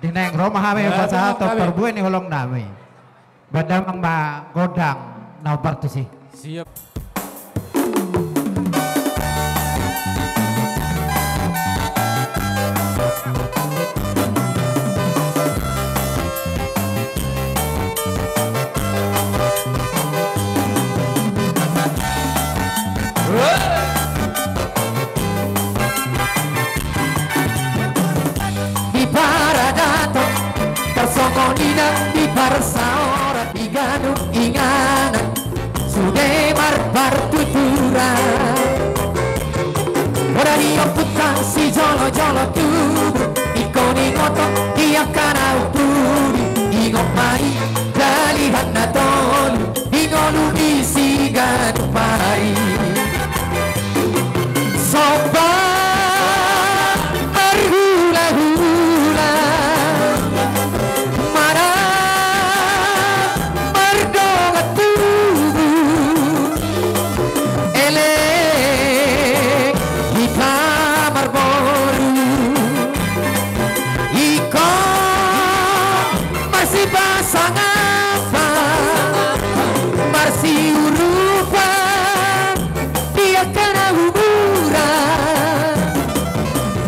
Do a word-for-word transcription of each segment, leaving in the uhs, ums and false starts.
Di naeng ro ma hami pasahathon parbue ni holong nami. Baen damang ma gondang na hombar tusi. Siap. Di paradaton tarsongon i nang di parsaoran, di ganup inganan sude marpartuturan. Poda ni ompunta sijolojolo tubu, ingkon ingoton di angka na umpudi, ingot ma i dalihan na tolu, di ngolu ni siganup ari. Somba marhulahula, manang mardongan tubu, elek hita marboru. Ingkon marsipasangapon, marsiurupan di angka na umuran,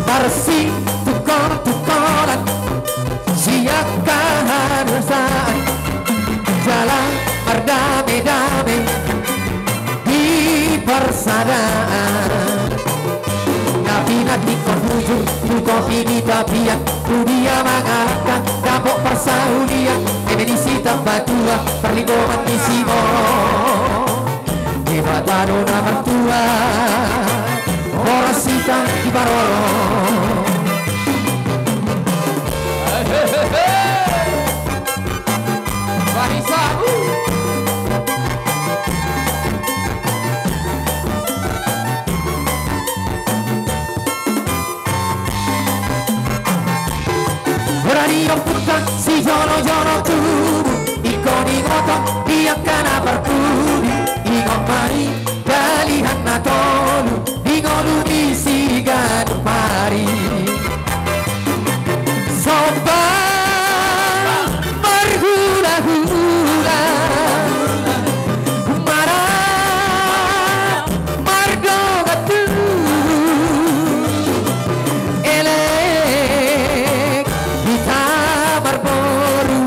marsitungkoltungkolan sian angka hadosan, jala mardamedame di parsadaan. Na pinantikhon bujur tu topi ni tapian, tu dia mangalangka dapot parsaulian, eme ni sitambatua parlinggoman ni siborok. Debata do na martua, horas hita diparorot. Barisaku. Poda ni ompunta sijolojolo tubu, ingkon ingoton di angka na parpudi, ingot ma i dalihan na tolu, di ngolu ni siganup ari. Somba marhulahula, manang mardongan tubu, elek hita marboru.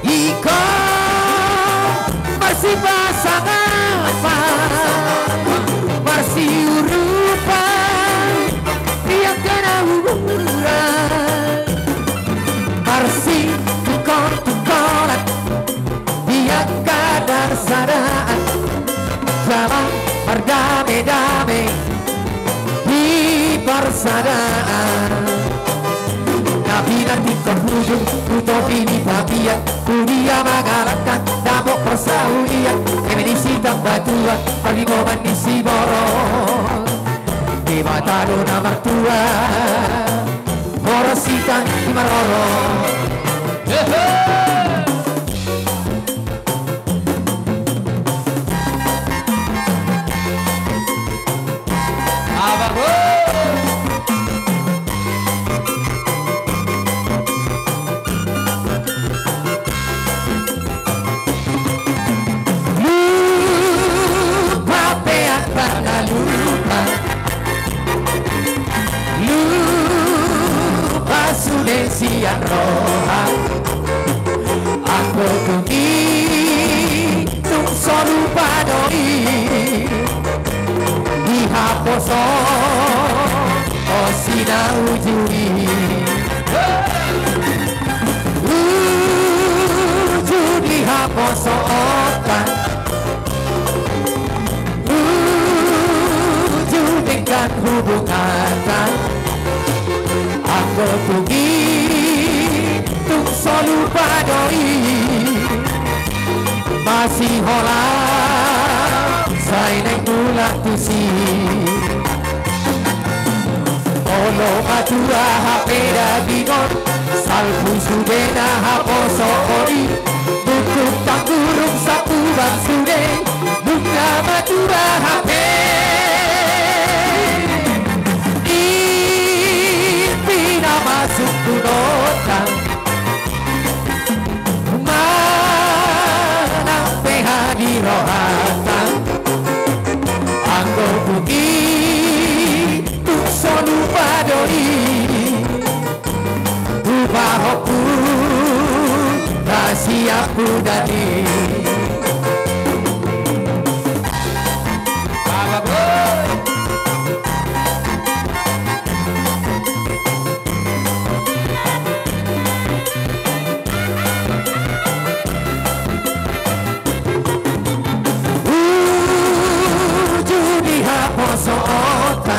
Ingkon marsipasangapon, marsiurupan di angka na umuran, marsitungkoltungkolan di angka parsadaan, jala mardamedame di parsadaan. Na pinantikhon bujur tu topi ni tapian, tu dia mangalangka dapot parsaulian, eme ni sitambatua parlinggoman ni siborok. Debata do na martua, horas hita diparorot. Hehe. Abang, oh. Lupa pe, tak pernah lupa. Lupa sude sian roha. Anggo tung i, tung so lupa do i. Di haposo, o, si na uju i. Uju di haposo on. Uju denggan hubunganta. Anggo tung i, tung so lupa do i. Masihola sai naeng mulak tusi. Olo matua hape dagingon, salpu sudena haposoon i. Tungkuk tanggurung satuban sude, nunga matua hape. Intina mas Sungkunonta manang pe hami rohanta, anggo tung i tung so lupa do i, tu pahompu, na siap hudani. Uju di haposoonta,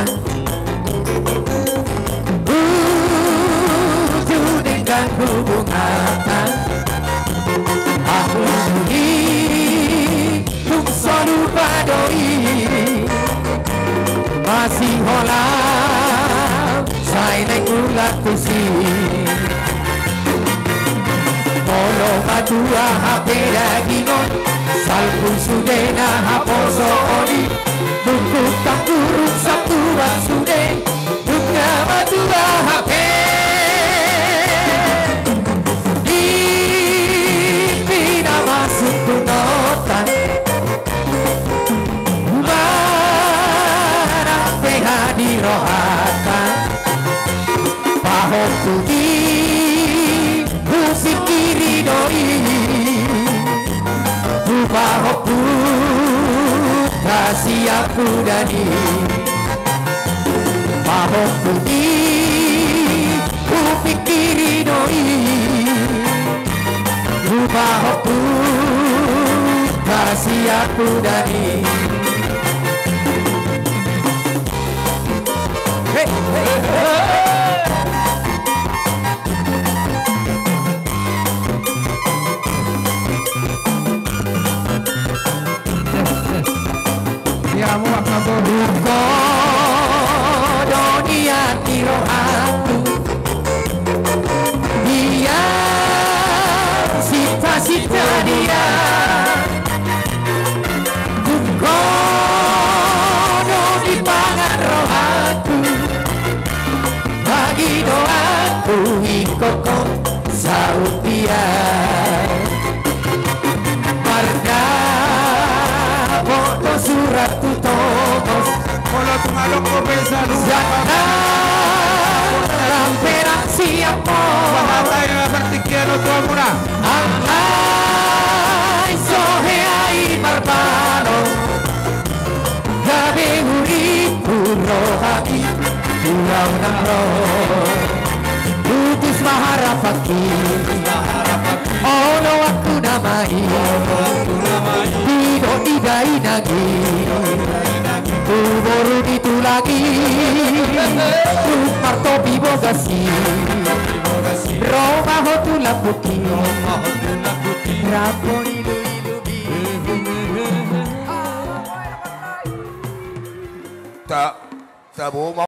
uju denggan hubunganta, anggo tung i tung so lupa do i, masiholang sai naeng mulak tusi. Molo matua hape dagingon, salpu sude na haposoon i, nungnga tangkurung satuan sude, nungnga matua hape. I ma sungkunonta, manang pe hami rohanta, pahompu i hupingkiri do i, tu pahompu, na siap hudani. Pahompu i hupingkiri do i, tu pahompu, na siap hudani. Hei, hei, hei. Ia, muak ma bo. Tung ho do nian di rohangku, nian sinta-sinta nian. Tung ho do dipangan rohangku, pangidoanku ingkon ho sautian. Mardapot ho surat tu tongos. Molo tung adong ho pe saluhut. Jala rampe rang siap ho. Pahatai na partingkian on tu hamuna. Alai so hea i marbalok, gabe huripur rohangki tu au nang ro. Putus ma harapanki, oloanku nama i, didok ni dainang i, tu boru ni tulang i, tung martopi bogas i, ro ma ho tu lambungki, rambu ni iluilu. Ta, tabo ma